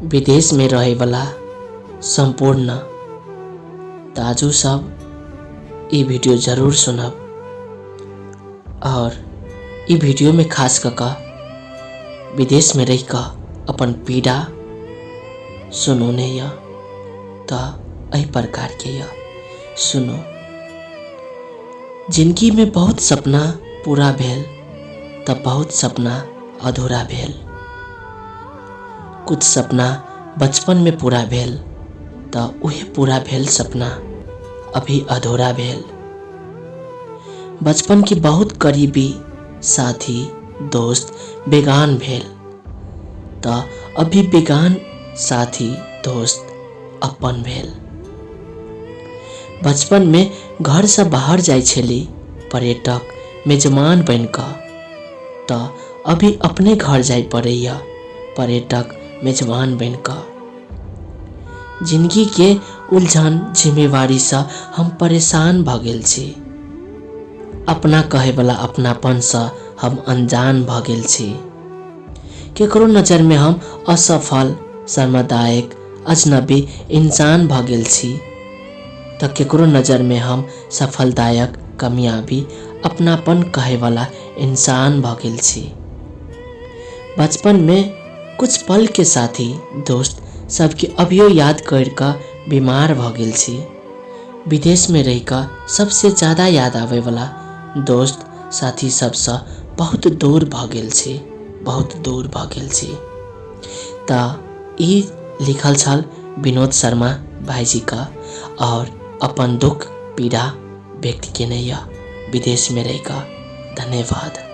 विदेशमे रहैवला सम्पूर्ण दाजु सब ई वीडियो जरूर सुनब आओर ई वीडियोमे खास कऽ कऽ विदेशमे रहि कऽ अपन पीड़ा सुनौने यऽ तऽ एहि प्रकारके यऽ। सुनू। जिनगीमे बहुत सपना पूरा भेल तऽ बहुत सपना अधूरा भेल। कुछ सपना बचपनमे पूरा भेल तऽ उहे पूरा भेल सपना अभी अधूरा भेल। बचपनके बहुत करीबी साथी दोस्त बेगान भेल तऽ अभी बेगान साथी दोस्त अपन भेल। बचपनमे घरसँ बाहर जाइ छली पर्यटक मेजबान बनि कऽ तऽ अभी अपने घर जाय पड़ैए पर्यटक मेजबान बनि कऽ। जिनगीके उलझन जिम्मेवारीसँ हम परेशान भऽ गेल छी। अपना कहैवला अपनापनसँ हम अनजान भऽ गेल छी। केकरो नजरिमे हम असफल, शर्मदायक, अजनबी इंसान भऽ गेल छी तऽ केकरो नजरिमे हम सफलदायक, कामयाबी, अपनापन कहैवला इंसान भऽ गेल छी। बचपनमे कुछ पलके साथी दोस्त सबके अभियो याद करि कऽ बीमार भऽ गेल छी। विदेशमे रहि कऽ सबसँ ज्यादा याद आबैवला दोस्त साथी सबसँ बहुत दूर भऽ गेल छी, बहुत दूर भऽ गेल छी। तऽ ई लिखल छल विनोद शर्मा भाइजीके आओर अपन दुःख पीड़ा व्यक्त केने यऽ विदेशमे रहि कऽ। धन्यवाद।